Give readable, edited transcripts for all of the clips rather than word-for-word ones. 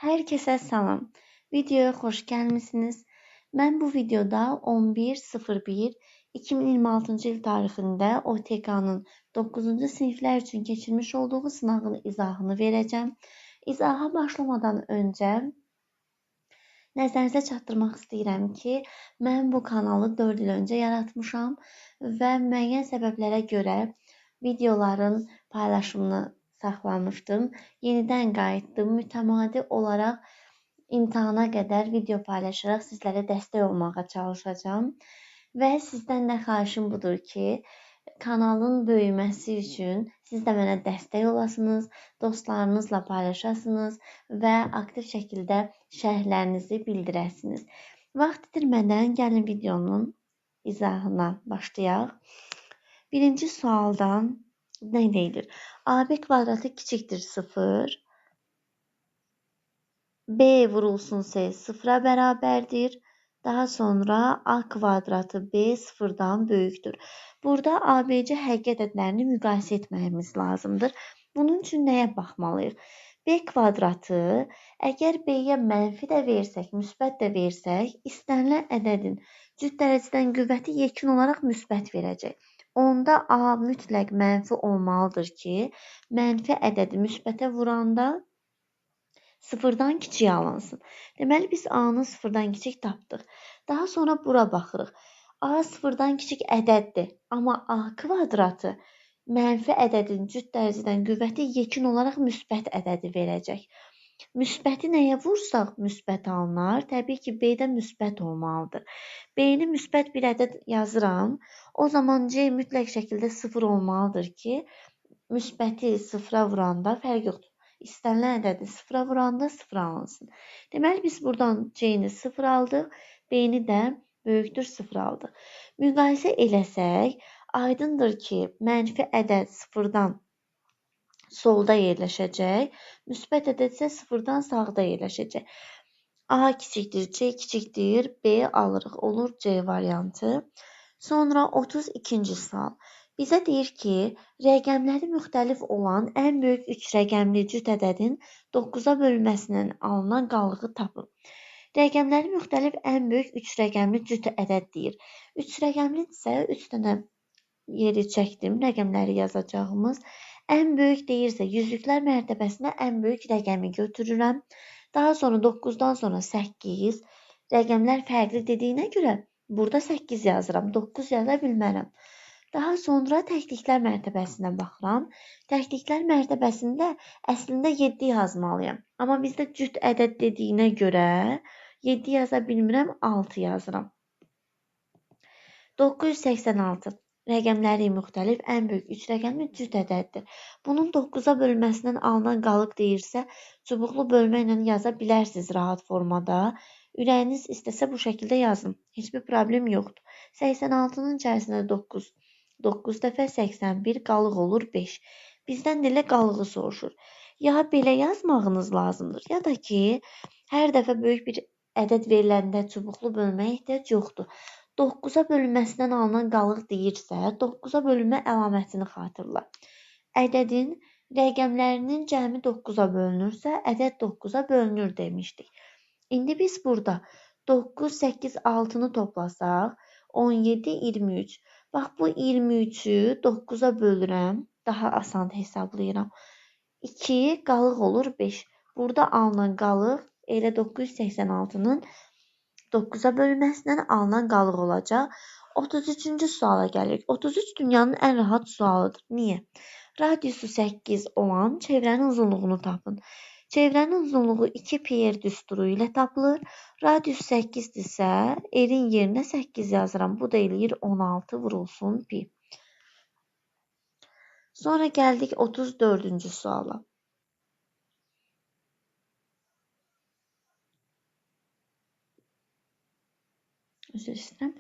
Herkese salam. Videoya xoş gəlmisiniz. Mən bu videoda 11.01.2026-cı il tarixində OTK-nın 9-cu siniflər üçün keçirmiş olduğu sınağın izahını verəcəm. İzaha başlamadan öncə nəzərinizə çatdırmaq istəyirəm ki, mən bu kanalı 4 il öncə yaratmışam və müəyyən səbəblərə görə videoların paylaşımını saxlamışdım. Yenidən qayıtdım. Mütəmadi olaraq imtahana qədər video paylaşaraq sizlərə dəstək olmağa çalışacağam. Və sizdən də xahişim budur ki, kanalın böyüməsi üçün siz də mənə dəstək olasınız, dostlarınızla paylaşasınız və aktiv şəkildə şərhlərinizi bildirəsiniz. Vaxt itirmədən gəlin videonun izahına başlayaq. Birinci sualdan nə deyilir? AB kvadratı kiçikdir 0, B vurulsun C 0-a bərabərdir. Daha sonra A kvadratı B 0-dan böyükdür. Burada ABC həqiqi ədədlərini müqayisə etməyimiz lazımdır. Bunun üçün nəyə baxmalıyıq? B kvadratı, əgər B-yə mənfi də versək, müsbət də versək, istənilən ədədin cüt dərəcədən qüvvəti yekun olaraq müsbət verəcək. Onda A mütləq mənfi olmalıdır ki, mənfi ədədi müsbətə vuranda sıfırdan kiçiyə alınsın. Deməli, biz A-nı sıfırdan kiçik tapdıq. Daha sonra bura baxırıq. A sıfırdan kiçik ədəddir, amma A kvadratı mənfi ədədin cüt dərəcədən qüvvəti yekun olaraq müsbət ədədi verəcək. Müsbəti nəyə vursaq müsbət alınar. Təbii ki, B-də müsbət olmalıdır. B-ni müsbət bir ədəd yazıram. O zaman C mütləq şəkildə 0 olmalıdır ki, müsbəti sıfıra vuranda fərq yoxdur. İstənilən ədədi sıfıra vuranda 0 alınsın. Deməli, biz buradan C-ni 0 aldıq, B-ni də böyükdür 0 aldıq. Müqayisə eləsək, aydındır ki, mənfi ədəd sıfırdan solda yerləşəcək, müsbət ədəd isə sıfırdan sağda yerləşəcək. A kiçikdir, C kiçikdir, B alırıq, olur C variantı. Sonra 32-ci sual. Bizə deyir ki, rəqəmləri müxtəlif olan ən böyük 3 rəqəmli cüt ədədin 9-a bölünməsindən alınan qalığı tapın. Rəqəmləri müxtəlif ən böyük 3 rəqəmli cüt ədəd deyir. 3 rəqəmlidirsə 3 dənə yeri çəkdim, rəqəmləri yazacağımız. Ən böyük deyirsə, yüzlüklər mərtəbəsinə ən böyük rəqəmi götürürəm. Daha sonra 9-dan sonra 8, rəqəmlər fərqli dediyinə görə burada 8 yazıram, 9 yaza bilmərəm. Daha sonra təkliklər mərtəbəsinə baxıram. Təkliklər mərtəbəsində əslində 7 yazmalıyam. Amma bizdə cüt ədəd dediyinə görə 7 yaza bilmirəm, 6 yazıram. 986. Rəqəmləri müxtəlif, ən böyük 3 rəqəmli cüt ədəddir. Bunun 9-a bölünməsindən alınan qalıq deyirsə, çubuqlu bölmə ilə yaza bilərsiniz rahat formada. Ürəyiniz istəsə bu şəkildə yazın. Heç bir problem yoxdur. 86-nın içərisində 9, 9 dəfə 81 qalıq olur 5. Bizdən də elə qalığı soruşur. Ya belə yazmağınız lazımdır, ya da ki, hər dəfə böyük bir ədəd veriləndə çubuqlu bölməyə ehtiyac yoxdur. 9-a bölünməsindən alınan qalıq deyirsə, 9-a bölünmə əlamətini xatırla. Ədədin rəqəmlərinin cəmi 9-a bölünürsə, ədəd 9-a bölünür demişdik. İndi biz burada 9, 8, 6-nı toplasaq, 17, 23. Bax, bu 23-ü 9-a bölürəm, daha asan hesablayıram. 2 qalıq olur 5. Burada alınan qalıq elə 986-nın 9-a bölünməsindən alınan qalıq olacaq. 33-cü suala gəlirik. 33 dünyanın ən rahat sualıdır. Niyə? Radiusu 8 olan çevrənin uzunluğunu tapın. Çevrənin uzunluğu 2 pi r düsturu ilə tapılır. Radius 8-dirsə, r-in yerinə 8 yazıram. Bu da eləyir 16 vurulsun pi. Sonra gəldik 34-cü suala. Üzr istəyirəm.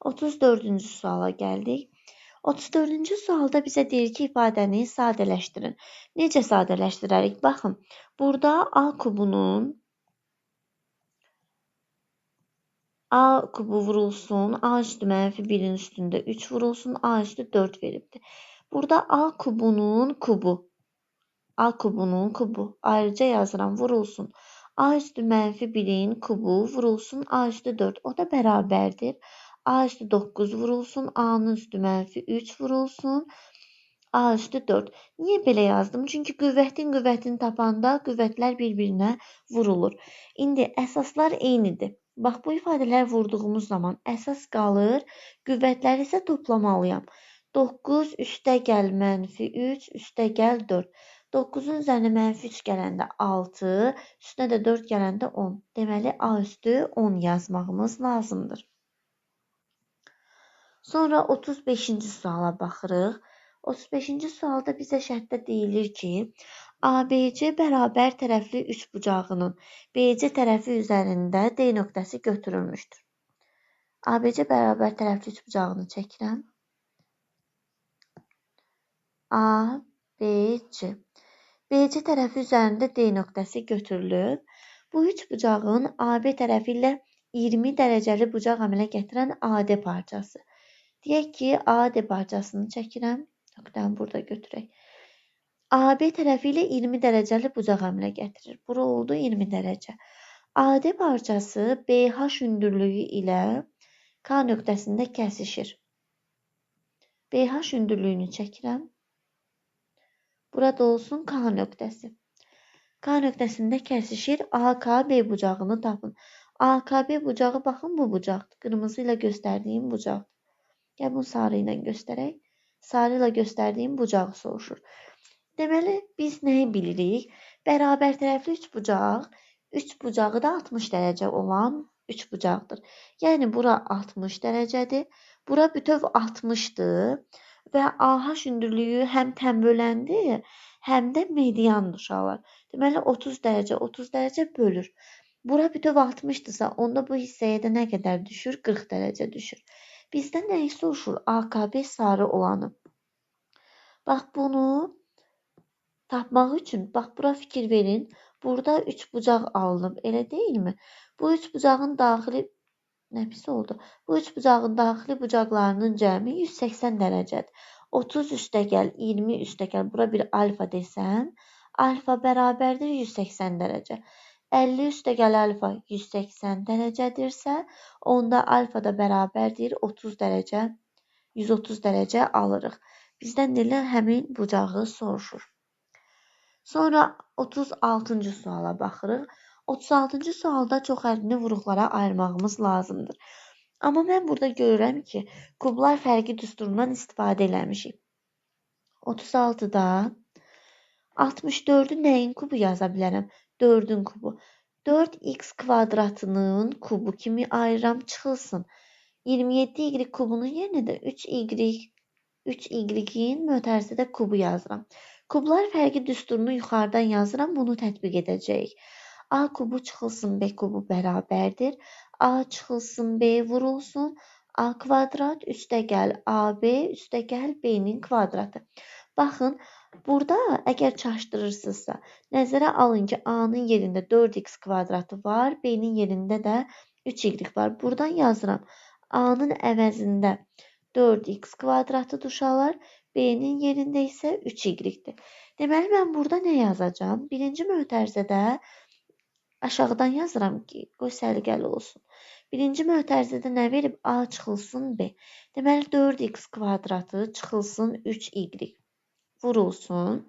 34-cü suala gəldik. 34-cü sualda bizə deyir ki, ifadəni sadələşdirin. Necə sadələşdirərik? Baxın, burada A kubu vurulsun, A üstü mənfi 1-in üstündə 3 vurulsun, A üstü 4 veribdir. Burada A kubunun kubu, A kubunun kubu, ayrıca yazıram, vurulsun. A üstü mənfi 1-in kubu vurulsun A üstü 4. O da bərabərdir. A üstü 9 vurulsun. A-nın üstü mənfi 3 vurulsun. A üstü 4. Niyə belə yazdım? Çünki qüvvətin qüvvətini tapanda qüvvətlər bir-birinə vurulur. İndi əsaslar eynidir. Bax, bu ifadələr vurduğumuz zaman əsas qalır, qüvvətləri isə toplamalıyam. 9 üstə gəl mənfi 3, üstə gəl 4. 9-un üzərinə mənfi 3 gələndə 6, üstünə də 4 gələndə 10. Deməli, A üstü 10 yazmağımız lazımdır. Sonra 35-ci suala baxırıq. 35-ci sualda bizə şərtdə deyilir ki, ABC bərabər tərəfli üçbucağının BC tərəfi üzərində D nöqtəsi götürülmüşdür. ABC bərabər tərəfli üçbucağını çəkirəm. A, B, C. BC tərəfi üzərində D nöqtəsi götürülüb. Bu üçbucağın AB tərəfi ilə 20 dərəcəli bucaq əmələ gətirən AD parçası. Deyək ki, AD parçasını çəkirəm. Nöqtəni burada götürək. AB tərəfi ilə 20 dərəcəli bucaq əmələ gətirir. Bura oldu 20 dərəcə. AD parçası BH hündürlüyü ilə K nöqtəsində kəsişir. BH hündürlüyünü çəkirəm. Burada olsun K nöqtəsi. K nöqtəsində kəsişir. AKB bucağını tapın. AKB bucağı baxın bu bucaqdır. Qırmızı ilə göstərdiyim bucaqdır. Gəl bunu sarı ilə göstərək. Sarı ilə göstərdiyim bucağı soruşur. Deməli, biz nəyi bilirik? Bərabər tərəfli üçbucaq, üç bucağı da 60 dərəcə olan üçbucaqdır. Yəni, bura 60 dərəcədir. Bura bütöv 60-dır və AH hündürlüyü həm tənböləndir, həm də mediandır uşaqlar. Deməli, 30 dərəcə, 30 dərəcə bölür. Bura bütöv 60-dırsa, onda bu hissəyə də nə qədər düşür? 40 dərəcə düşür. Bizdən nəyi soruşur? AKB sarı olanı. Bax, bunu tapmaq üçün, bax, bura fikir verin. Burada üçbucaq alınıb, elə deyilmi? Bu üçbucağın daxili, nə pis oldu? Bu üçbucağın daxili bucaqlarının cəmi 180 dərəcədir. 30 üstəgəl 20 üstəgəl, bura bir alfa desəm, alfa bərabərdir 180 dərəcə. 50 üstəgəl alfa 180 dərəcədirsə, onda alfa da bərabərdir 30 dərəcə, 130 dərəcə alırıq. Bizdən elə həmin bucağı soruşur. Sonra 36-cı suala baxırıq. 36-cı sualda çox hərfli vuruqlara ayırmağımız lazımdır. Amma mən burada görürəm ki, kublar fərqi düsturundan istifadə eləmişik. 36-da 64-ü nəyin kubu yaza bilərəm? 4-ün kubu. 4x kvadratının kubu kimi ayırıram, çıxılsın. 27y kubunun yerinə də 3y-in mötərizədə kubu yazıram. Kublar fərqi düsturunu yuxarıdan yazıram, bunu tətbiq edəcəyik. A kubu çıxılsın, B kubu bərabərdir. A çıxılsın, B vurulsun. A kvadrat üstəgəl AB üstəgəl B-nin kvadratı. Baxın, burada əgər çaşdırırsınızsa, nəzərə alın ki, A-nın yerində 4x kvadratı var, B-nin yerində də 3y var. Buradan yazıram. A-nın əvəzində 4x kvadratı uşaqlar, B-nin yerində isə 3y-dir. Deməli, mən burada nə yazacağam? Birinci mötərizədə aşağıdan yazıram ki, qoy səliqəli olsun. Birinci mötərizədə nə verib? A çıxılsın B. Deməli, 4x kvadratı çıxılsın 3y vurulsun.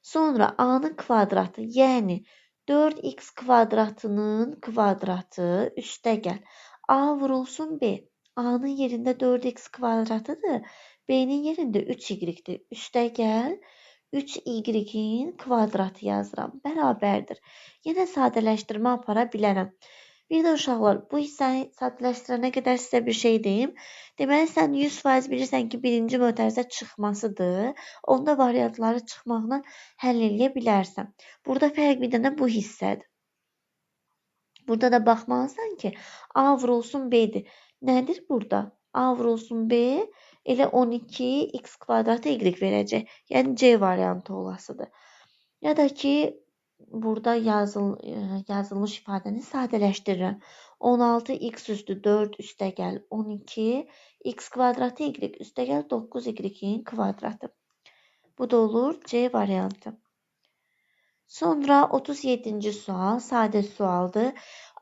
Sonra A-nın kvadratı, yəni 4x kvadratının kvadratı üstəgəl A vurulsun B. A-nın yerində 4x kvadratıdır, B-nin yerində 3y-dir. Üstəgəl 3y-in kvadratı yazıram. Bərabərdir. Yenə sadələşdirmə apara bilərəm. Bir də uşaqlar, bu hissəni sadələşdirənə qədər sizə bir şey deyim. Deməli, sən 100% bilirsən ki, birinci mötərizə çıxmasıdır. Onda variantları çıxmaqla həll eləyə bilərsən. Burada fərq bir dənə bu hissədir. Burada da baxmalısan ki, A vurulsun B-dir. Nədir burada? A vurulsun B elə 12 x kvadratı y verəcək. Yəni C variantı olasıdır. Ya da ki, burada yazılmış ifadəni sadələşdirirəm. 16x üstü 4 üstəgəl 12 x kvadratı y üstəgəl 9y-in kvadratı. Bu da olur C variantı. Sonra 37-ci sual, sadə sualdır.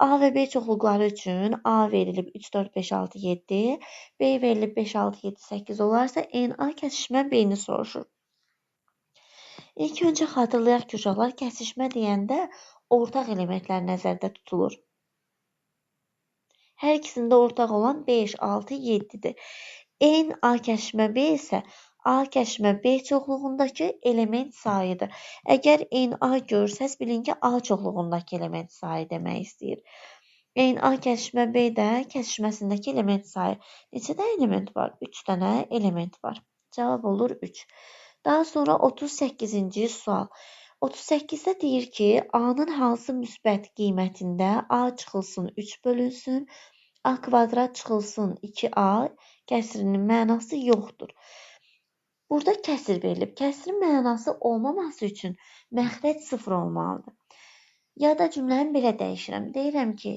A və B çoxluqları üçün A verilib 3, 4, 5, 6, 7, B verilib 5, 6, 7, 8 olarsa NA kəsişmə B-ni soruşur. İlk öncə xatırlayaq ki, uşaqlar, kəsişmə deyəndə ortaq elementlər nəzərdə tutulur. Hər ikisində ortaq olan 5, 6, 7-dir. N A kəsişmə B isə A kəsişmə B çoxluğundakı element sayıdır. Əgər N A görsəz, bilin ki, A çoxluğundakı element sayı demək istəyir. N A kəsişmə B də kəsişməsindəki element sayı. Neçə dənə element var? 3 dənə element var. Cavab olur 3. Daha sonra 38-ci sual. 38-də deyir ki, A-nın hansı müsbət qiymətində A çıxılsın 3 bölünsün, A kvadrat çıxılsın 2A kəsirinin mənası yoxdur. Burada kəsir verilib. Kəsirin mənası olmaması üçün məxrəc 0 olmalıdır. Ya da cümləni belə dəyişirəm. Deyirəm ki,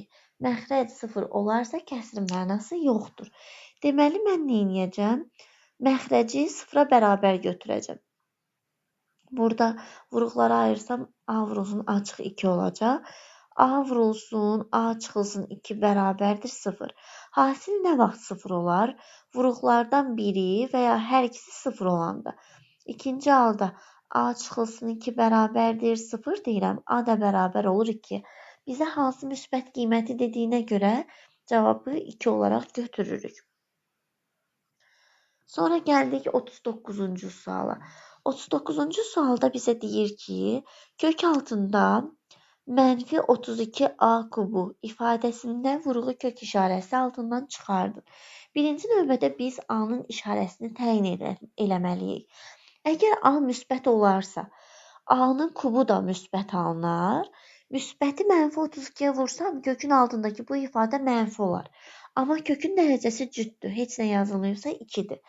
məxrəc 0 olarsa kəsirin mənası yoxdur. Deməli, mən nə edəcəm? Məxrəci 0-a bərabər götürəcəm. Burada vuruqlara ayırsam A vurulsun A çıx 2 olacaq. A vurulsun A çıxılsın 2 bərabərdir 0. Hasil nə vaxt 0 olar? Vuruqlardan biri və ya hər ikisi 0 olanda. İkinci halda A çıxılsın 2 bərabərdir 0 deyirəm. A da bərabər olur 2. Bizə hansı müsbət qiyməti dediyinə görə cavabı 2 olaraq götürürük. Sonra gəldik 39-cu suala. 39-cu sualda bizə deyir ki, kök altında mənfi 32a kubu ifadəsində vurğu kök işarəsi altından çıxardın. Birinci növbədə biz A-nın işarəsini təyin eləməliyik. Əgər A müsbət olarsa, A-nın kubu da müsbət alınar. Müsbəti mənfi 32-yə vursam, kökün altındakı bu ifadə mənfi olar. Amma kökün dərəcəsi cütdür. Heç nə yazılmayıbsa 2-dir.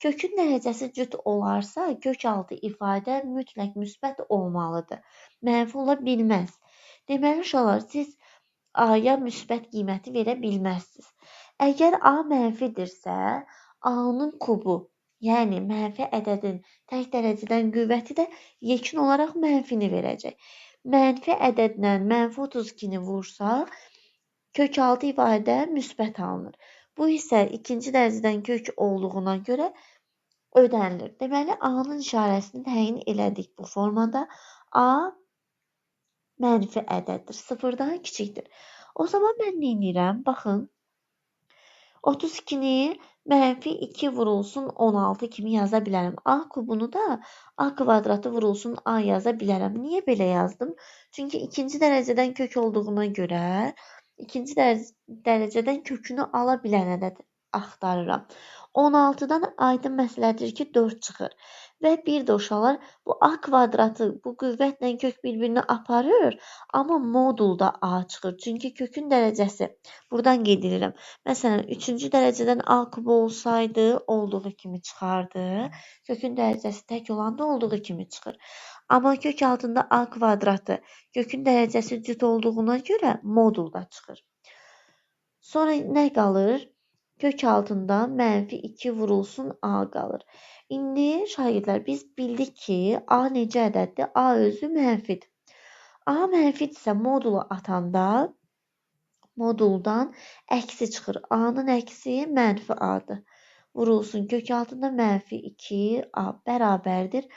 Kökün dərəcəsi cüt olarsa, kök altı ifadə mütləq müsbət olmalıdır. Mənfi ola bilməz. Deməli, uşaqlar, siz A-ya müsbət qiyməti verə bilməzsiniz. Əgər A mənfidirsə, A-nın kubu, yəni mənfi ədədin tək dərəcədən qüvvəti də yekun olaraq mənfini verəcək. Mənfi ədədlə mənfi 32-ni vursaq, kök altı ifadə müsbət alınır. Bu isə ikinci dərəcədən kök olduğuna görə ödənilir. Deməli, A-nın işarəsini təyin elədik bu formada. A mənfi ədəddir, 0-dan kiçikdir. O zaman mən nə edirəm? Baxın, 32-ni mənfi 2 vurulsun 16 kimi yaza bilərəm. A kubunu da A kvadratı vurulsun A yaza bilərəm. Niyə belə yazdım? Çünki ikinci dərəcədən kök olduğuna görə ikinci dərəcədən kökünü ala bilən ədəd axtarıram. 16-dan aydın məsələdir ki, 4 çıxır. Və bir də uşaqlar, bu A kvadratı, bu qüvvətlə kök bir-birini aparır, amma modulda A çıxır. Çünki kökün dərəcəsi, buradan qeyd edirəm. Məsələn, 3-cü dərəcədən A kubu olsaydı, olduğu kimi çıxardı. Kökün dərəcəsi tək olanda olduğu kimi çıxır. Amma kök altında A kvadratı kökün dərəcəsi cüt olduğuna görə modulda çıxır. Sonra nə qalır? Kök altında mənfi 2 vurulsun A qalır. İndi şagirdlər, biz bildik ki, A necə ədəddir? A özü mənfidir. A mənfidirsə modulu atanda moduldan əksi çıxır. A-nın əksi mənfi A-dır. Vurulsun kök altında mənfi 2A bərabərdir.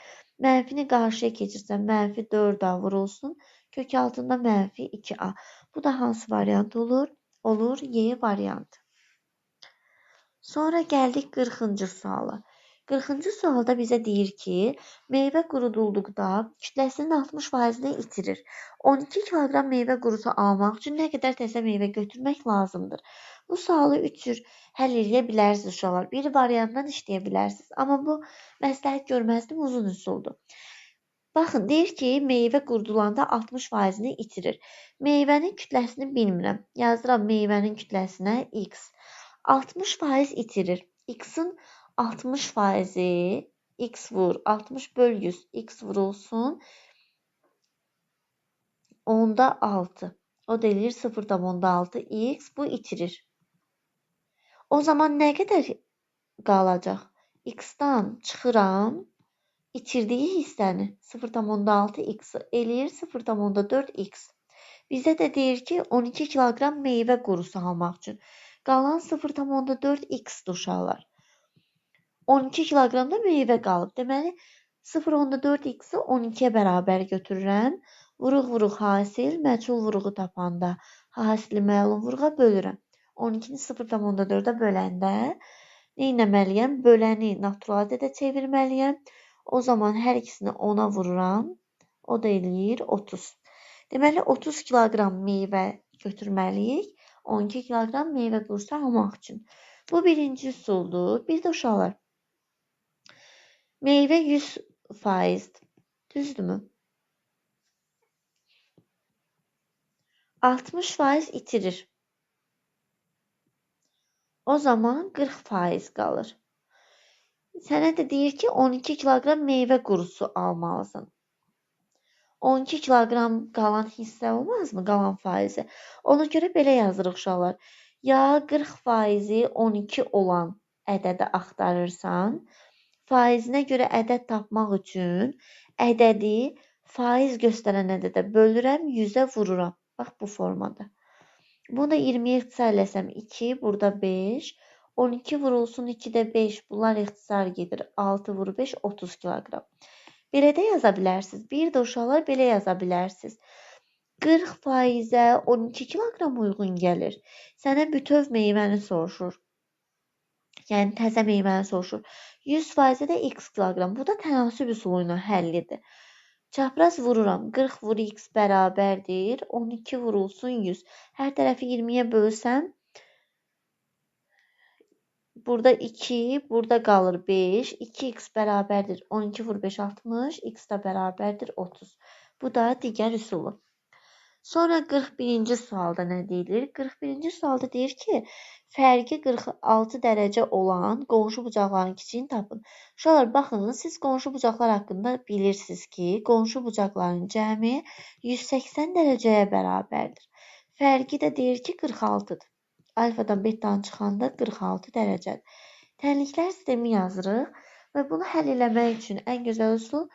Mənfini qarşıya keçirsəm mənfi 4A vurulsun. Kök altında mənfi 2A. Bu da hansı variant olur? Olur Y variantı. Sonra gəldik 40-cı suala. 40-cı sualda bizə deyir ki, meyvə qurudulduqda kütləsinin 60%-ni itirir. 12 kiloqram meyvə qurusu almaq üçün nə qədər təzə meyvə götürmək lazımdır? Bu sualı 3 cür həll eləyə bilərsiniz uşaqlar. Bir variantdan işləyə bilərsiniz. Amma bu məsləhət görməzdim, uzun üsuldur. Baxın, deyir ki, meyvə qurudulanda 60%-ni itirir. Meyvənin kütləsini bilmirəm. Yazıram meyvənin kütləsinə x. 60% itirir. X-in 60%-i x vur, 60 böl 100, x vurulsun onda 6. O da eləyir 0,6 x, bu itirir. O zaman nə qədər qalacaq? X-dan çıxıram, İtirdiyi hissəni 0,6 x eləyir 0,4 x. Bizə də deyir ki, 12 kiloqram meyvə qurusu almaq üçün. Qalan 0,4 x uşaqlar. 12 kiloqram da meyvə qalıb. Deməli, 0,4 x-i 12-yə bərabər götürürəm. Vuruq vuruq hasil, məchul vuruğu tapanda hasili məlum vuruğa bölürəm. 12-ni 0,4-ə böləndə nə etməliyəm? Böləni natural ədədə çevirməliyəm. O zaman hər ikisini 10-a vururam. O da eləyir 30. Deməli, 30 kiloqram meyvə götürməliyik. 12 kiloqram meyvə qurusu almaq üçün. Bu birinci üsuldur. Bir də uşaqlar, meyvə 100%-dir. Düzdürmü? 60% itirir. O zaman 40% qalır. Sənə də deyir ki, 12 kiloqram meyvə qurusu almalısan. 12 kiloqram qalan hissə olmazmı? Qalan faizi. Ona görə belə yazırıq uşaqlar. Ya 40%-i 12 olan ədədi axtarırsan, faizinə görə ədəd tapmaq üçün ədədi faiz göstərən ədədə bölürəm, 100-ə vururam. Bax, bu formada. Bunu da 20-yə ixtisar eləsəm 2, burada 5. 12 vurulsun 2-də 5, bunlar ixtisar gedir. 6 vur 5, 30 kiloqram. Belə də yaza bilərsiniz. Bir də uşaqlar belə yaza bilərsiniz. 40%-ə 12 kiloqram uyğun gəlir. Sənə bütöv meyvəni soruşur. Yəni, təzə meyvəni soruşur. 100%-ə də x kiloqram. Bu da tənasüb üsulu ilə həllidir. Çapraz vururam. 40 vur x bərabərdir. 12 vurulsun 100. Hər tərəfi 20-yə bölsəm, burada 2, burada qalır 5. 2x bərabərdir. 12 vur 5, 60. X da bərabərdir 30. Bu da digər üsulu. Sonra 41-ci sualda nə deyilir? 41-ci sualda deyir ki, fərqi 46 dərəcə olan qonşu bucaqların kiçiyini tapın. Uşaqlar, baxın, siz qonşu bucaqlar haqqında bilirsiniz ki, qonşu bucaqların cəmi 180 dərəcəyə bərabərdir. Fərqi də deyir ki, 46-dır. Alfadan betadan çıxanda 46 dərəcədir. Tənliklər sistemi yazırıq və bunu həll eləmək üçün ən gözəl üsul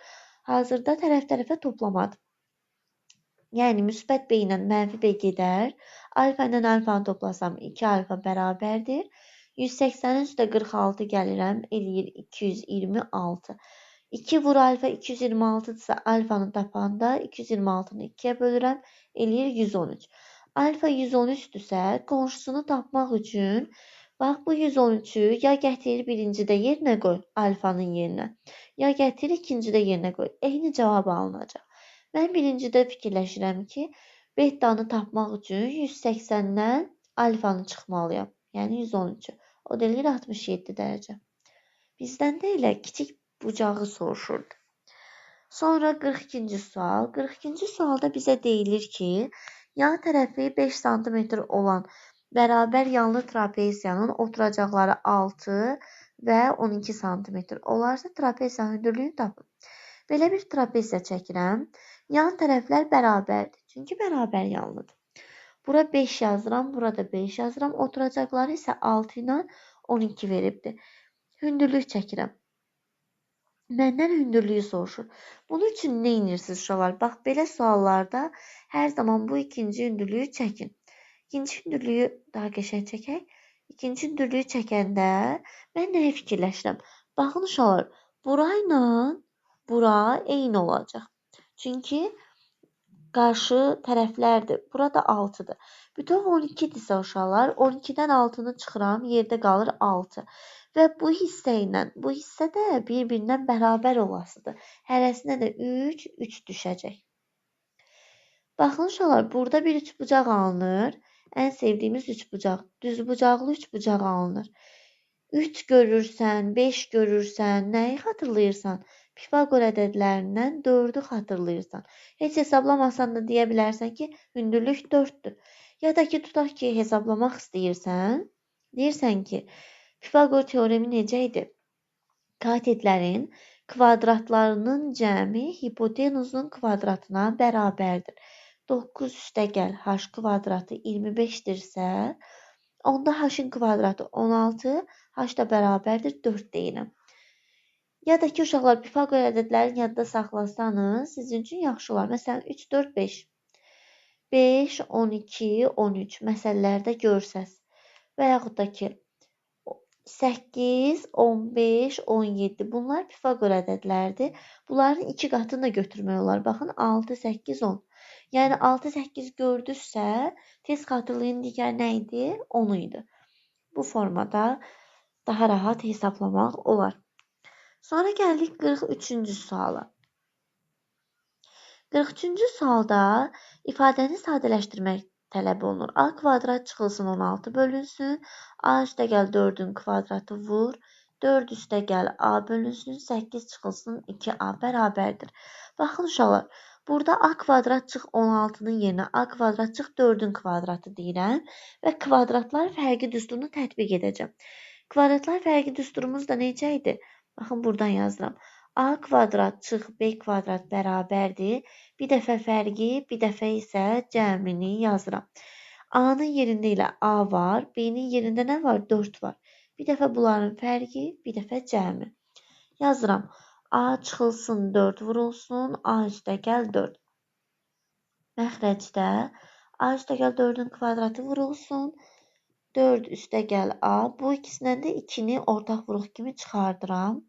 hazırda tərəf-tərəfə toplamadır. Yəni, müsbət B ilə mənfi B gedər. Alfa ilə alfanı toplasam 2 alfa bərabərdir. 180-in üstə 46 gəlirəm, eləyir 226. 2 vur alfa 226-dırsa alfanı tapanda 226-nı 2-yə bölürəm, eləyir 113. Alfa 113-dürsə, qonşusunu tapmaq üçün, bax bu 113-ü ya gətir birincidə yerinə qoy, alfanın yerinə, ya gətir ikincidə yerinə qoy. Eyni cavab alınacaq. Mən birincidə fikirləşirəm ki, betanı tapmaq üçün 180-dən alfanı çıxmalıyam. Yəni 113-ü. O da eləyir 67 dərəcə. Bizdən də elə kiçik bucağı soruşurdu. Sonra 42-ci sual. 42-ci sualda bizə deyilir ki, yan tərəfi 5 sm olan bərabər yanlı trapesiyanın oturacaqları 6 və 12 sm olarsa, trapesiyanın hündürlüyünü tapın. Belə bir trapesiya çəkirəm. Yan tərəflər bərabərdir. Çünki bərabər yanlıdır. Bura 5 yazıram, burada 5 yazıram. Oturacaqları isə 6 ilə 12 veribdir. Hündürlük çəkirəm. Məndən hündürlüyü soruşur. Bunun üçün nə edirsiniz uşaqlar? Bax, belə suallarda hər zaman bu ikinci hündürlüyü çəkin. İkinci hündürlüyü daha qəşəng çəkək. İkinci hündürlüyü çəkəndə mən nəyi fikirləşirəm? Baxın uşaqlar, burayla bura eyni olacaq. Çünki qarşı tərəflərdir. Burada 6-dır. Bütöv 12-dirsə uşaqlar, 12-dən 6-nı çıxıram, yerdə qalır 6. Və bu hissə ilə bu hissə də bir-birindən bərabər olasıdır. Hərəsinə də 3, 3 düşəcək. Baxın uşaqlar, burada bir üçbucaq alınır. Ən sevdiyimiz üçbucaq, düzbucaqlı üçbucaq alınır. 3 görürsən, 5 görürsən, nəyi xatırlayırsan? Pifaqor ədədlərindən 4-ü xatırlayırsan. Heç hesablamasan da deyə bilərsən ki, hündürlük 4-dür. Ya da ki, tutaq ki, hesablamaq istəyirsən, deyirsən ki, Pifaqor teoremi necə idi? Katetlərin kvadratlarının cəmi hipotenuzun kvadratına bərabərdir. 9 üstəgəl h kvadratı 25-dirsə, onda h-ın kvadratı 16, h da bərabərdir 4 deyirəm. Ya da ki, uşaqlar, Pifaqor ədədlərini yadda saxlasanız, sizin üçün yaxşı olar. Məsələn, 3, 4, 5. 5, 12, 13 məsələlərdə görsəz. Və yaxud da ki, 8, 15, 17. Bunlar Pifaqor ədədlərdir. Bunların 2 qatını da götürmək olar. Baxın, 6, 8, 10. Yəni, 6, 8 gördünüzsə, tez xatırlayın, digər nə idi? 10 idi. Bu formada daha rahat hesablamaq olar. Sonra gəldik 43-cü suala. 43-cü sualda ifadəni sadələşdirmək tələb olunur. A kvadrat çıxılsın 16 bölünsün. A üstəgəl 4-ün kvadratı vur. 4 üstəgəl A bölünsün. 8 çıxılsın 2A bərabərdir. Baxın uşaqlar, burada A kvadrat çıx 16-nın yerinə A kvadrat çıx 4-ün kvadratı deyirəm və kvadratlar fərqi düsturunu tətbiq edəcəm. Kvadratlar fərqi düsturumuz da necə idi? Baxın, buradan yazıram. A kvadrat çıx B kvadrat bərabərdir. Bir dəfə fərqi, bir dəfə isə cəmini yazıram. A-nın yerində ilə A var, B-nin yerində nə var? 4 var. Bir dəfə bunların fərqi, bir dəfə cəmi. Yazıram. A çıxılsın 4 vurulsun, A üstəgəl 4. Məxrəcdə A üstəgəl 4-ün kvadratı vurulsun, 4 üstəgəl A. Bu ikisindən də 2-ni ortaq vuruq kimi çıxardıram.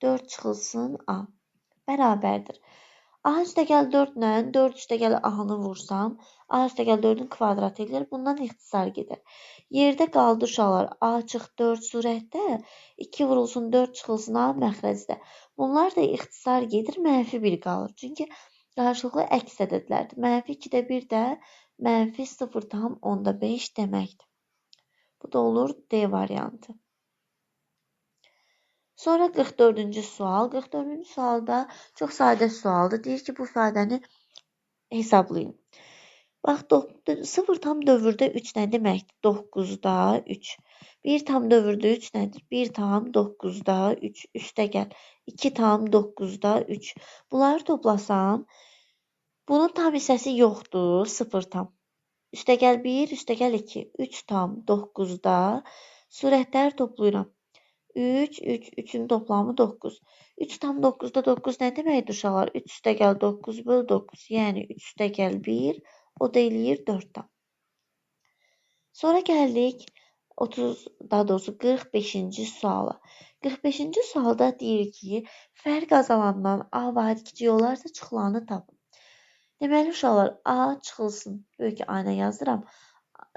4 çıxılsın A bərabərdir. A üstəgəl 4 ilə 4 üstəgəl A-nı vursam, A üstəgəl 4-ün kvadratı eləyir. Bundan ixtisar gedər. Yerdə qaldı uşaqlar. A çıx 4 surətdə, 2 vurulsun 4 çıxılsın A məxrəcdə. Bunlar da ixtisar gedir, mənfi 1 qalır. Çünki qarşılıqlı əks ədədlərdir. Mənfi 2-də 1 də mənfi 0,5 deməkdir. Bu da olur D variantı. Sonra 44-cü sual. 44-cü sualda çox sadə sualdır. Deyir ki, bu ifadəni hesablayın. Bax, 0,4-də 3 nə deməkdir? 9-da 3. 1,4-də 3 nədir? 1,9-da 3. Üstəgəl 2,9-da 3. Bunları toplasam, bunun tam hissəsi yoxdur, 0 tam. Üstəgəl 1, üstəgəl 2. 3,9-da surətləri toplayıram. 3, 3, 3-ün toplamı 9. 3,9-da 9 nə deməkdir uşaqlar? 3 üstəgəl 9 böl 9. Yəni 3 üstəgəl 1, o da eləyir 4 tam. Sonra gəldik 30, daha doğrusu 45-ci suala. 45-ci sualda deyir ki, fərq azalandan A vahid kiçik olarsa çıxılanı tapın. Deməli uşaqlar, A çıxılsın. Böyük A ilə yazıram.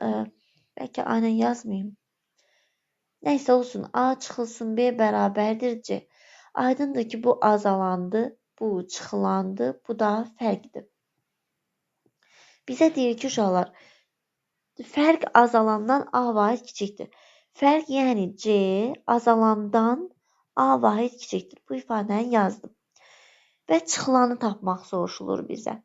Bəlkə A ilə yazmayım. Nəysə olsun, A çıxılsın B bərabərdir C. Aydındır ki, bu azalandı, bu çıxılandı, bu da fərqdir. Bizə deyir ki, uşaqlar, fərq azalandan A vahid kiçikdir. Fərq, yəni C azalandan A vahid kiçikdir. Bu ifadəni yazdım. Və çıxılanı tapmaq soruşulur bizə.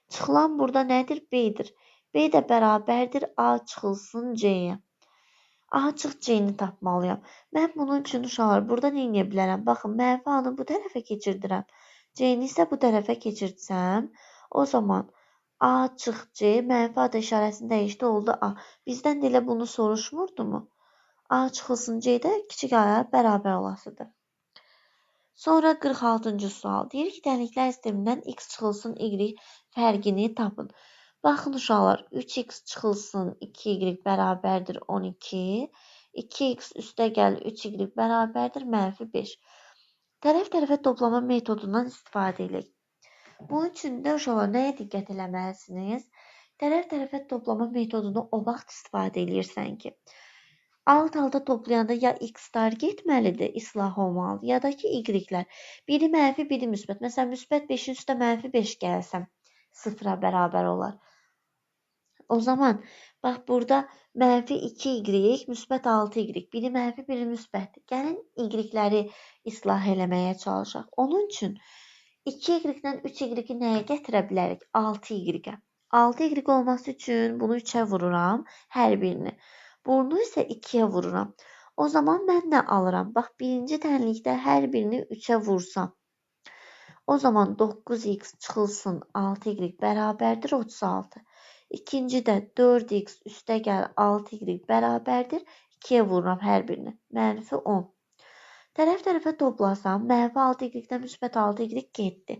Çıxılan burada nədir? B-dir. B də bərabərdir A çıxılsın C-yə. A çıx C-ni tapmalıyam. Mən bunun üçün uşaqlar burada nə edə bilərəm? Baxın, mənfi A-nı bu tərəfə keçirdirəm. C-ni isə bu tərəfə keçirtsəm, o zaman A çıx C, mənfi A da işarəsini dəyişdi, oldu A. Bizdən də elə bunu soruşmurdu mu? A çıxılsın C də kiçik A-ya bərabər olasıdır. Sonra 46-cı sual. Deyir ki, tənliklər sistemindən X çıxılsın Y fərqini tapın. Baxın uşaqlar, 3x çıxılsın 2y bərabərdir 12, 2x üstəgəl 3y bərabərdir mənfi 5. Tərəf-tərəfə toplama metodundan istifadə edək. Bunun üçün də uşaqlar nəyə diqqət eləməlisiniz? Tərəf-tərəfə toplama metodunu o vaxt istifadə eləyirsən ki, alt-alta toplayanda ya x-lar getməlidir, islah olmalıdır, ya da ki, y-lər. Biri mənfi, biri müsbət. Məsələn, müsbət 5-in üstə mənfi 5 gəlsəm, 0-a bərabər olar. O zaman, bax, burada mənfi 2y, müsbət 6y. Biri mənfi, biri müsbətdir. Gəlin, y-ləri islah eləməyə çalışaq. Onun üçün 2y-dən 3y-i nəyə gətirə bilərik? 6y-ə. 6y olması üçün bunu 3-ə vururam, hər birini. Bunu isə 2-yə vururam. O zaman mən nə alıram? Bax, birinci tənlikdə hər birini 3-ə vursam. O zaman 9x çıxılsın 6y bərabərdir 36. İkinci də 4x üstəgəl 6y bərabərdir. 2-yə vururam hər birini. Mənfi 10. Tərəf tərəfə toplasam, mənfi 6y-dən müsbət 6y getdi.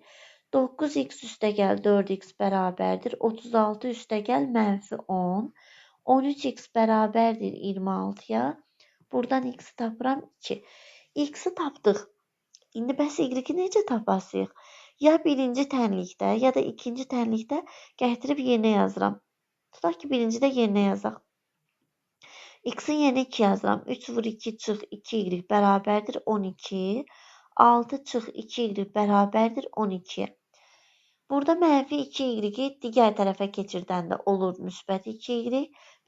9x üstəgəl 4x bərabərdir. 36 üstəgəl mənfi 10. 13x bərabərdir 26-ya. Buradan x-i tapıram 2. X-i tapdıq. İndi bəs y-i necə tapasıyıq? Ya birinci tənlikdə, ya da ikinci tənlikdə gətirib yerinə yazıram. Tutaq ki, birincidə yerinə yazaq. X-in yerinə 2 yazıram. 3 vur 2 çıx 2y bərabərdir 12. 6 çıx 2y bərabərdir 12-yə. Burada mənfi 2y-i digər tərəfə keçirdəndə olur müsbət 2y.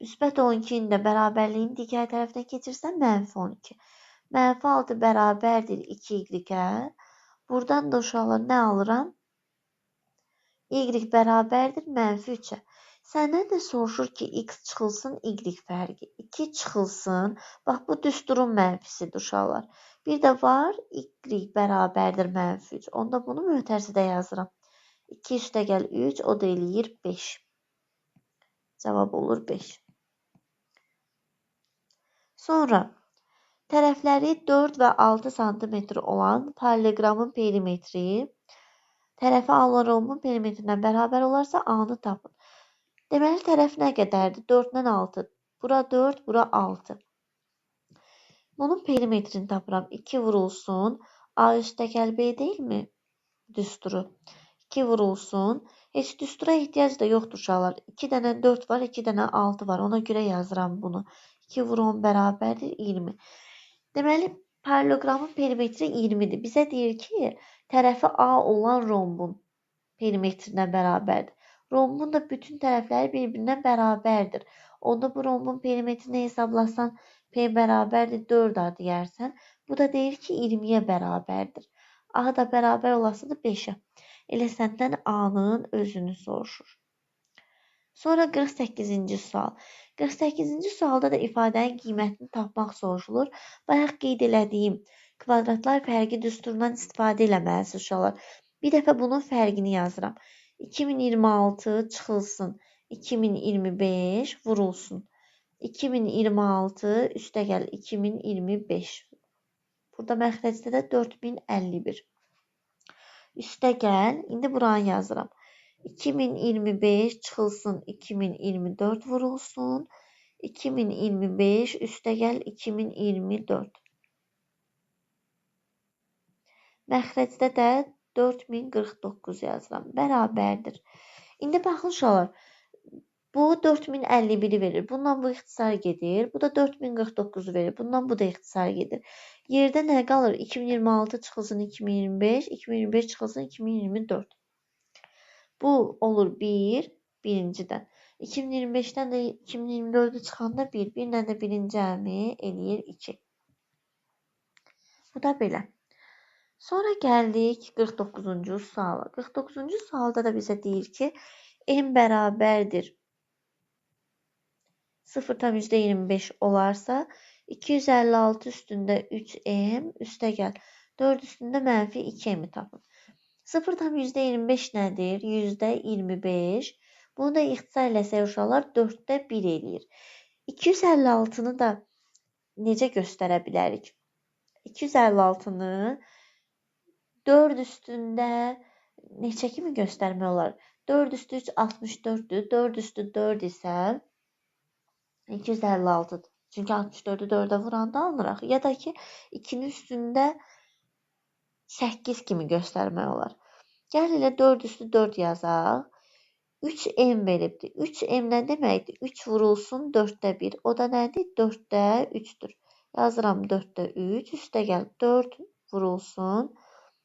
Müsbət 12-nin də bərabərliyini digər tərəfinə keçirsəm mənfi 12. Mənfi 6 bərabərdir 2y-ə. Buradan da uşaqlar nə alıram? Y bərabərdir mənfi 3-ə. Səndən də soruşur ki, x çıxılsın y fərqi. 2 çıxılsın. Bax, bu düsturun mənfisidir uşaqlar. Bir də var y bərabərdir mənfi 3. Onda bunu mötərizədə yazıram. 2 üstəgəl 3, o da eləyir 5. Cavab olur 5. Sonra tərəfləri 4 və 6 sm olan paralleloqramın perimetri tərəfi A olan rombun perimetrindən bərabər olarsa A-nı tapın. Deməli, tərəf nə qədərdir? 4 ilə 6. Bura 4, bura 6. Bunun perimetrini tapıram. 2 vurulsun. A üstəgəl B deyilmi? Düsturu. 2 vurulsun. Heç düstura ehtiyac da yoxdur uşaqlar. 2 dənə 4 var, 2 dənə 6 var. Ona görə yazıram bunu. 2 vur 10 bərabərdir 20. Deməli, paralleloqramın perimetri 20-dir. Bizə deyir ki, tərəfi A olan rombun perimetrindən bərabərdir. Rombun da bütün tərəfləri bir-birindən bərabərdir. Onda bu rombun perimetrini hesablasan, P bərabərdir 4A deyərsən. Bu da deyir ki, 20-yə bərabərdir. A da bərabər olasıdır 5-ə. Elə səndən A-nın özünü soruşur. Sonra 48-ci sual. 48-ci sualda da ifadənin qiymətini tapmaq soruşulur. Bayaq qeyd elədiyim kvadratlar fərqi düsturundan istifadə eləməlisiniz uşaqlar. Bir dəfə bunun fərqini yazıram. 2026 çıxılsın, 2025 vurulsun. 2026 üstəgəl 2025. Burada məxrəcdə də 4051. Üstəgəl, indi buranı yazıram. 2025 çıxılsın, 2024 vurulsun. 2025 üstəgəl 2024. Məxrəcdə də 4049 yazıram. Bərabərdir. İndi baxın uşaqlar, bu 4051-i verir. Bundan bu ixtisar gedir. Bu da 4049-u verir. Bundan bu da ixtisar gedir. Yerdə nə qalır? 2026 çıxılsın 2025, 2025 çıxılsın 2024. Bu olur 1, birincidən. 2025-dən də 2024-ü çıxanda 1, 1 ilə də birinci əmi eləyir 2. Bu da belə. Sonra gəldik 49-cu suala. 49-cu sualda da bizə deyir ki, m bərabərdir 0,25 olarsa, 256 üstündə 3m üstəgəl 4 üstündə mənfi 2m-i tapın. 0,25 nədir? %25. Bunu da ixtisar eləsək uşaqlar 4-də 1 eləyir. 256-nı da necə göstərə bilərik? 256-nı 4 üstündə neçə kimi göstərmək olar? 4 üstü 3 64-dür. 4 üstü 4 isə 256-dır. Çünki 64-ü 4-ə vuranda alınıraq. Ya da ki, 2-nin üstündə 8 kimi göstərmək olar. Gəl elə 4 üstü 4 yazaq. 3m veribdir. 3m nə deməkdir? 3 vurulsun 4-də 1. O da nədir? 4-də 3-dür. Yazıram 4-də 3. Üstə gəl 4 vurulsun.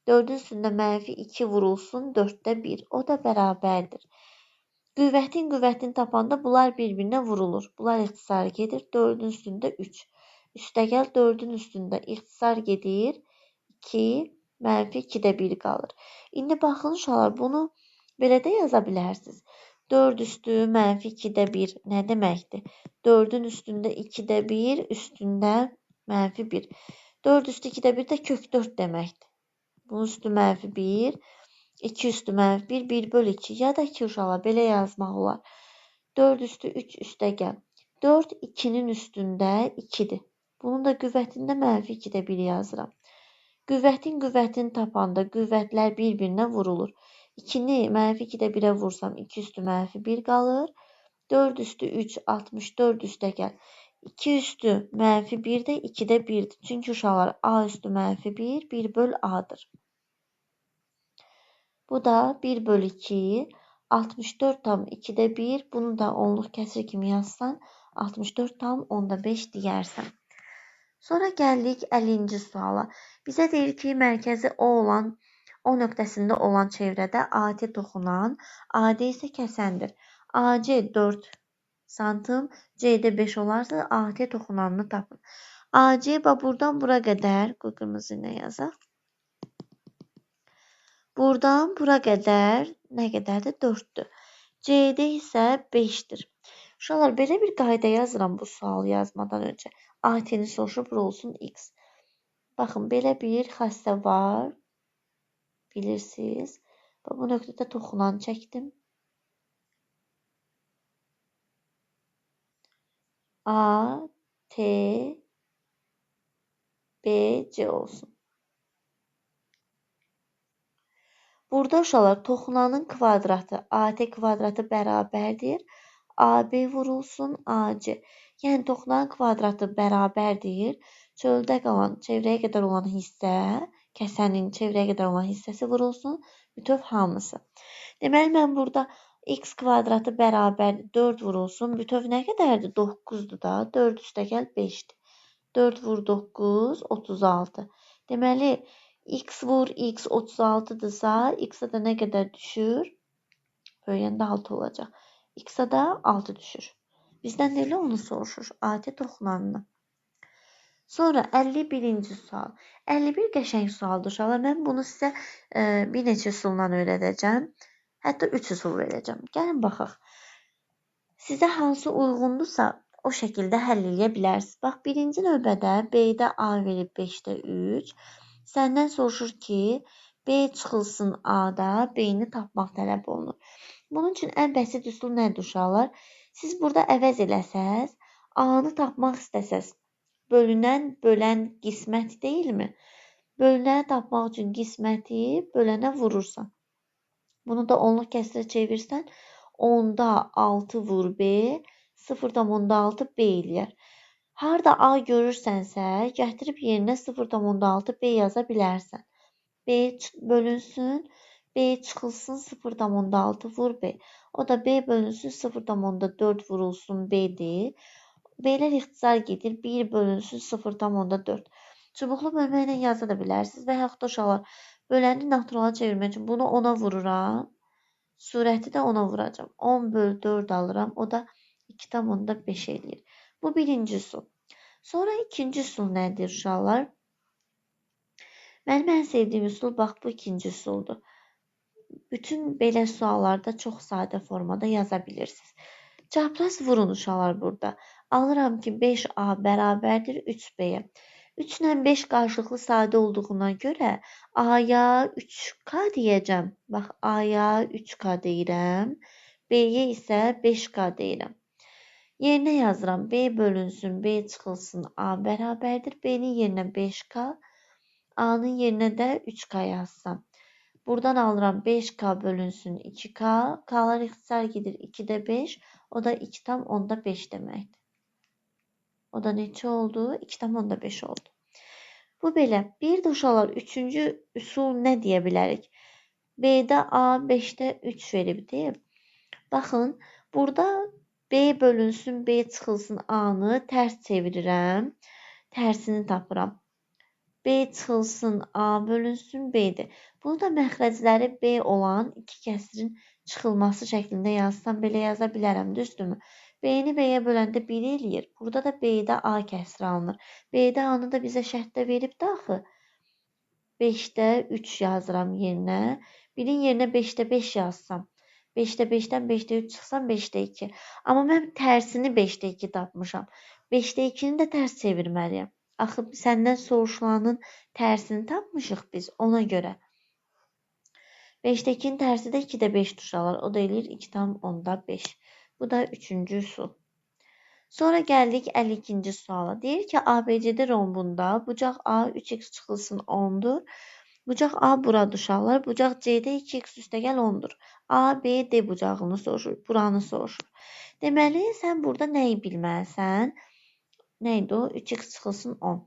4-ün üstündə mənfi 2 vurulsun 4-də 1. O da bərabərdir. Qüvvətin qüvvətini tapanda bunlar bir-birinə vurulur. Bunlar ixtisar gedir. 4-ün üstündə 3. Üstəgəl 4-ün üstündə ixtisar gedir. 2, mənfi 2-də 1 qalır. İndi baxın uşaqlar, bunu belə də yaza bilərsiniz. 4 üstü mənfi 2-də 1 nə deməkdir? 4-ün üstündə 2-də 1, üstündə mənfi 1. 4 üstü 2-də 1 də kök 4 deməkdir. Bunun üstü mənfi 1, 2 üstü mənfi 1, 1 bölü 2. Ya da ki, uşaqlar, belə yazmaq olar. 4 üstü 3 üstə gəl. 4 2-nin üstündə 2-dir. Bunun da qüvvətində mənfi 2-də 1 yazıram. Qüvvətin qüvvətini tapanda qüvvətlər bir-birinə vurulur. 2-ni mənfi 2-də 1-ə vursam 2 üstü mənfi 1 qalır. 4 üstü 3, 64 üstə gəl. 2 üstü mənfi 1 də 2-də 1-dir. Çünki uşaqlar A üstü mənfi 1, 1 böl A-dır. Bu da 1 böl 2, 64 tam 2-də 1. Bunu da onluq kəsir kimi yazsan, 64 tam onda 5 deyərsən. Sonra gəldik 50-ci suala. Bizə deyir ki, mərkəzi O olan, O nöqtəsində olan çevrədə AT toxunan, AD isə kəsəndir. AC 4 santim, CD 5 olarsa AT toxunanını tapın. AC bax buradan bura qədər, qoy qırmızı ilə yazaq. Buradan bura qədər nə qədərdir? 4-dür. CD isə 5-dir. Uşaqlar, belə bir qayda yazıram bu sualı yazmadan öncə. AT-ni soruşur, bura olsun X. Baxın, belə bir xassə var. Bilirsiniz. Bax, bu nöqtədə toxunan çəkdim. A, T, B, C olsun. Burada uşaqlar, toxunanın kvadratı, AT kvadratı bərabərdir. AB vurulsun AC. Yəni, toxunan kvadratı bərabərdir. Çöldə qalan, çevrəyə qədər olan hissə, kəsənin çevrəyə qədər olan hissəsi vurulsun, bütöv hamısı. Deməli, mən burada x kvadratı bərabər 4 vurulsun, bütöv nə qədərdir? 9-dur da, 4 üstəgəl 5-dir. 4 vur 9, 36. Deməli, x vur x 36-dırsa, x-a da nə qədər düşür? Böyüyəndə 6 olacaq. X-a da 6 düşür. Bizdən də elə onu soruşur, AT toxunanını. Sonra 51-ci sual. 51 qəşəng sualdır uşaqlar. Mən bunu sizə bir neçə üsulla öyrədəcəm. Hətta 3 üsul verəcəm. Gəlin baxaq. Sizə hansı uyğundursa o şəkildə həll eləyə bilərsiniz. Bax, birinci növbədə B-də A verib 5-də 3. Səndən soruşur ki, B çıxılsın A-da, B-ni tapmaq tələb olunur. Bunun üçün ən bəsit üsul nədir uşaqlar? Siz burada əvəz eləsəz, A-nı tapmaq istəsəz, bölünən, bölən qismət deyilmi? Bölünəni tapmaq üçün qisməti bölənə vurursan. Bunu da onluq kəsirə çevirsən, onda 6 vur B, 0,6 B eləyər. Harda A görürsənsə, gətirib yerinə 0,6 B yaza bilərsən. B bölünsün, B çıxılsın 0,6 vur B. O da B bölünsün 0,4 vurulsun B-dir. B'lər ixtisar gedir. 1 bölünsün 0,4. Çubuqlu bölmə ilə yaza da bilərsiniz. Və yaxud da uşaqlar, böləni naturala çevirmək üçün bunu 10-a vururam. Surəti də 10-a vuracam. 10 böl 4 alıram. O da 2,5 eləyir. Bu birinci üsul. Sonra ikinci üsul nədir uşaqlar? Mənim ən sevdiyim üsul bax bu ikinci üsuldur. Bütün belə suallarda çox sadə formada yaza bilirsiniz. Çapraz vurun uşaqlar burada. Alıram ki 5A bərabərdir 3B-yə. 3 ilə 5 qarşılıqlı sadə olduğuna görə A-ya 3K deyəcəm. Bax, A-ya 3K deyirəm. B-yə isə 5K deyirəm. Yerinə yazıram. B bölünsün, B çıxılsın, A bərabərdir. B-nin yerinə 5K, A-nın yerinə də 3K yazsam. Buradan alıram 5K bölünsün 2K. K'lar ixtisar gedir 2-də 5. O da 2,5 deməkdir. O da neçə oldu? 2,5 oldu. Bu belə. Bir də uşaqlar, üçüncü üsul nə deyə bilərik? B-də A 5-də 3 veribdir. Baxın, burada B bölünsün, B çıxılsın A-nı tərs çevirirəm. Tərsini tapıram. B çıxılsın, A bölünsün, B-dir. Bunu da məxrəcləri B olan iki kəsirin çıxılması şəklində yazsam, belə yaza bilərəm, düzdürmü? B-ni B-yə böləndə 1 eləyir. Burada da B-də A kəsiri alınır. B-də A-nı da bizə şərtdə veribdir axı. 5-də 3 yazıram yerinə. 1-in yerinə 5-də 5 yazsam. 5-də 5-dən 5-də 3 çıxsam 5-də 2. Amma mən tərsini 5-də 2 tapmışam. 5-də 2-ni də tərs çevirməliyəm. Axı səndən soruşulanın tərsini tapmışıq biz ona görə. 5-də 2-nin tərsi də 2-də 5 uşaqlar. O da eləyir 2,5. Bu da üçüncü üsul. Sonra gəldik 52-ci suala. Deyir ki, ABCD rombunda bucaq A 3x çıxılsın 10-dur. Bucaq A buradır uşaqlar. Bucaq C-də 2x üstəgəl 10-dur. A, B, D bucağını soruşur. Buranı soruşur. Deməli, sən burada nəyi bilməlisən? Nə idi o? 3x çıxılsın 10.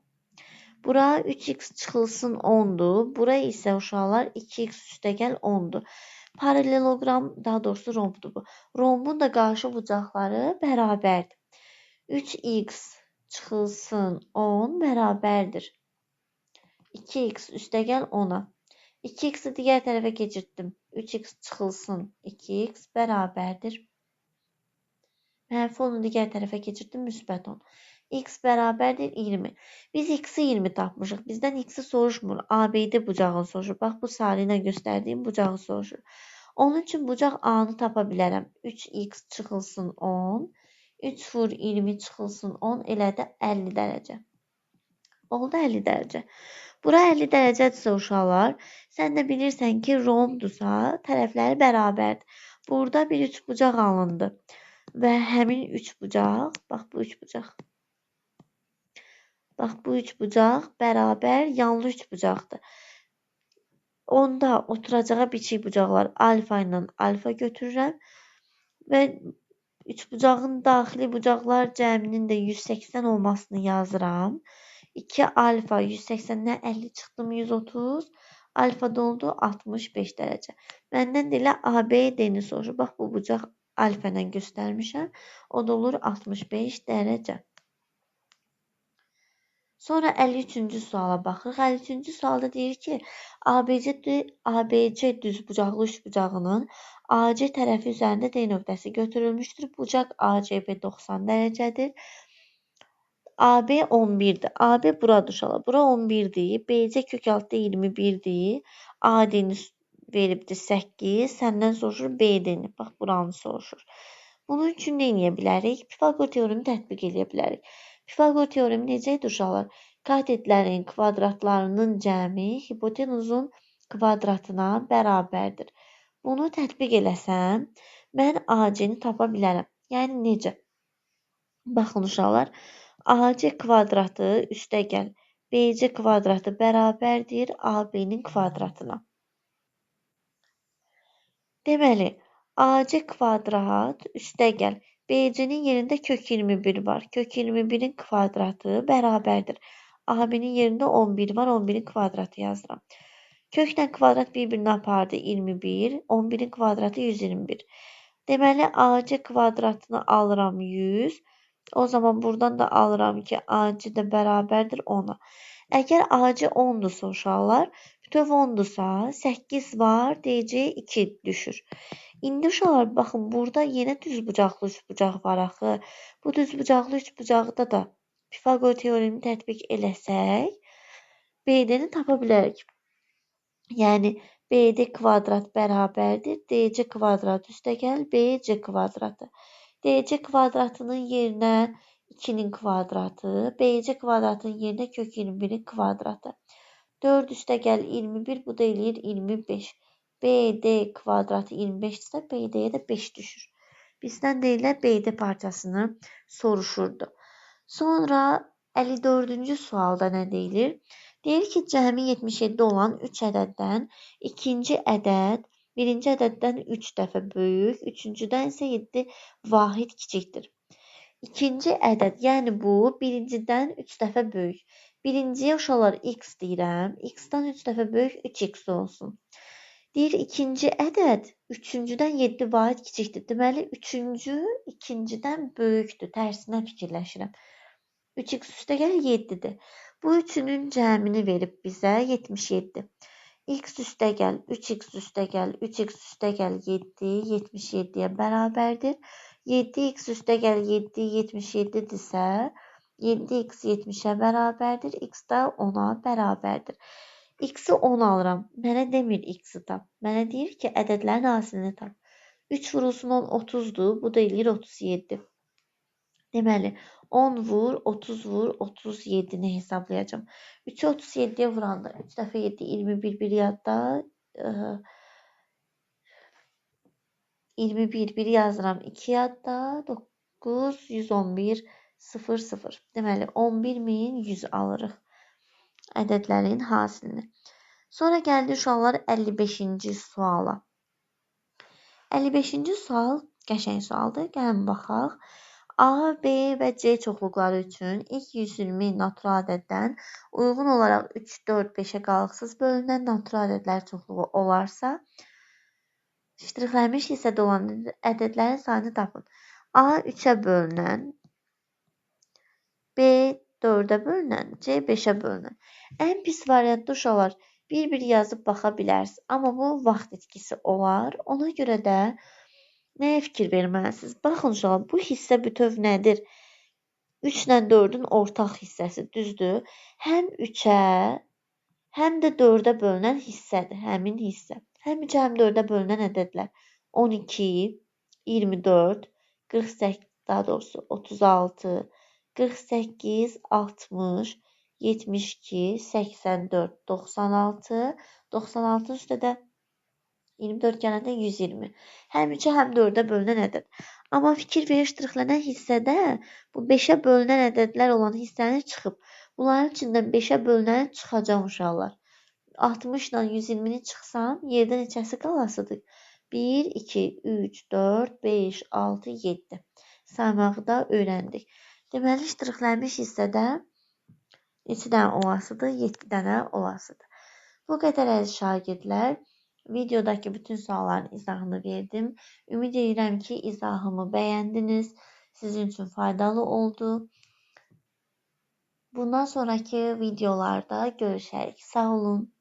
Bura 3x çıxılsın 10-dur. Bura isə uşaqlar 2x üstəgəl 10-dur. Paraleloqram, daha doğrusu rombdur bu. Rombun da qarşı bucaqları bərabərdir. 3x çıxılsın 10 bərabərdir. 2x üstəgəl 10-a. 2x-i digər tərəfə keçirtdim. 3x çıxılsın 2x bərabərdir. Mənfi 10-u digər tərəfə keçirtdim, müsbət 10. X bərabərdir 20. Biz x-i 20 tapmışıq. Bizdən x-i soruşmur. ABD bucağını soruşur. Bax, bu sarı ilə göstərdiyim bucağı soruşur. Onun üçün bucaq A-nı tapa bilərəm. 3x çıxılsın 10. 3 vur 20 çıxılsın 10. Elə də 50 dərəcə. Oldu 50 dərəcə. Bura 50 dərəcədirsə uşaqlar, sən də bilirsən ki, rombdursa, tərəfləri bərabərdir. Burada bir üçbucaq alındı. Və həmin üçbucaq, bax bu üçbucaq. Bax bu üçbucaq bərabər yanlı üçbucaqdır. Onda oturacağa biçik bucaqlar alfa ilə alfa götürürəm və üçbucağın daxili bucaqlar cəminin də 180 olmasını yazıram. 2 alfa 180-dən 50 çıxdım 130, alfa da oldu 65 dərəcə. Məndən də elə ABD-ni soruşur. Bax bu bucaq alfa ilə göstərmişəm. O da olur 65 dərəcə. Sonra 53-cü suala baxırıq. 53-cü sualda deyir ki, ABC düzbucaqlı üçbucağının AC tərəfi üzərində D nöqtəsi götürülmüşdür. Bucaq ACB 90 dərəcədir. AB 11-dir. AB buradır uşaqlar. Bura 11-dir. BC kök altda 21-dir. AD-ni veribdir 8. Səndən soruşur BD-ni. Bax, buranı soruşur. Bunun üçün nə eləyə bilərik? Pifaqor teoremi tətbiq eləyə bilərik. Pifaqor teoremi necə idi uşaqlar? Katetlərin kvadratlarının cəmi hipotenuzun kvadratına bərabərdir. Bunu tətbiq eləsəm, mən AC-ni tapa bilərəm. Yəni necə? Baxın uşaqlar, AC kvadratı üstəgəl BC kvadratı bərabərdir AB-nin kvadratına. Deməli, AC kvadrat üstəgəl BC-nin yerində kök 21 var. Kök 21-in kvadratı bərabərdir. AB-nin yerində 11 var. 11-in kvadratı yazıram. Köklə kvadrat bir-birini apardı 21. 11-in kvadratı 121. Deməli, AC kvadratını alıram 100. O zaman buradan da alıram ki, AC də bərabərdir 10-a. Əgər AC 10-dursa uşaqlar, bütöv 10-dursa 8 var, DC 2 düşür. İndi uşaqlar, baxın, burada yenə düzbucaqlı üçbucaq var axı. Bu düzbucaqlı üçbucaqda da Pifaqor teoremini tətbiq eləsək, BD-ni tapa bilərik. Yəni, BD kvadrat bərabərdir DC kvadrat üstəgəl BC kvadratı. DC kvadratının yerinə 2-nin kvadratı, BC kvadratının yerinə kök 21-in kvadratı. 4 üstəgəl 21, bu da eləyir 25. BD kvadratı 25-dirsə, BD-yə də 5 düşür. Bizdən də elə BD parçasını soruşurdu. Sonra 54-cü sualda nə deyilir? Deyir ki, cəmi 77 olan 3 ədəddən ikinci ədəd birinci ədəddən 3 dəfə böyük, üçüncüdən isə 7 vahid kiçikdir. İkinci ədəd, yəni bu birincidən 3 dəfə böyük. Birinciyə uşaqlar x deyirəm, x-dan 3 dəfə böyük 3x olsun. Deyir, ikinci ədəd üçüncüdən 7 vahid kiçikdir. Deməli, üçüncü ikincidən böyükdür. Tərsinə fikirləşirəm. 3x üstəgəl 7-dir. Bu üçünün cəmini verib bizə 77. X üstəgəl 3x üstəgəl 3x üstəgəl 7, 77-yə bərabərdir. 7x üstəgəl 7, 77-dirsə, 7x 70-ə bərabərdir. X də 10-a bərabərdir. X-i 10 alıram. Mənə demir X-i tap. Mənə deyir ki, ədədlərin hasilini tap. 3 vurulsun 10, 30-dur. Bu da eləyir 37. Deməli, 10 vur, 30 vur, 37-ni hesablayacağam. 3-ü 37-yə vuranda 3 dəfə 7, 21, bir yadda. 21, 1 yazıram, 2 yadda. 9, 111, 0, 0. Deməli, 11.100 alırıq ədədlərin hasilini. Sonra gəldi uşaqlar 55-ci suala. 55-ci sual qəşəng sualdır. Gəlin baxaq. A, B və C çoxluqları üçün ilk 120 natural ədəddən uyğun olaraq 3, 4, 5-ə qalıqsız bölünən natural ədədlər çoxluğu olarsa, ştrixlənmiş hissədə olan ədədlərin sayını tapın. A 3-ə bölünən, B 4-ə bölünən, C 5-ə bölünən. Ən pis variantda uşaqlar bir-bir yazıb baxa bilərsiniz. Amma bu vaxt itkisi olar. Ona görə də nəyə fikir verməlisiniz? Baxın uşaqlar, bu hissə bütöv nədir? 3 ilə 4-ün ortaq hissəsi, düzdür? Həm 3-ə, həm də 4-ə bölünən hissədir, həmin hissə. Həm 3-ə, həm 4-ə bölünən ədədlər 12, 24, 48, daha doğrusu 36, 48, 60, 72, 84, 96, 96 üstə də 24 gələndə 120. Həm 3-ə, həm 4-ə bölünən ədəd. Amma fikir verir, ştrixlənən hissədə bu 5-ə bölünən ədədlər olan hissəni çıxıb. Bunların içindən 5-ə bölünəni çıxacam uşaqlar. 60 ilə 120-ni çıxsam, yerdə neçəsi qalasıdır? 1, 2, 3, 4, 5, 6, 7. Saymağı da öyrəndik. Deməli, ştrixlənmiş hissədə neçə dənə olasıdır? 7 dənə olasıdır. Bu qədər əziz şagirdlər. Videodakı bütün sualların izahını verdim. Ümid edirəm ki, izahımı bəyəndiniz. Sizin üçün faydalı oldu. Bundan sonraki videolarda görüşərik. Sağ olun.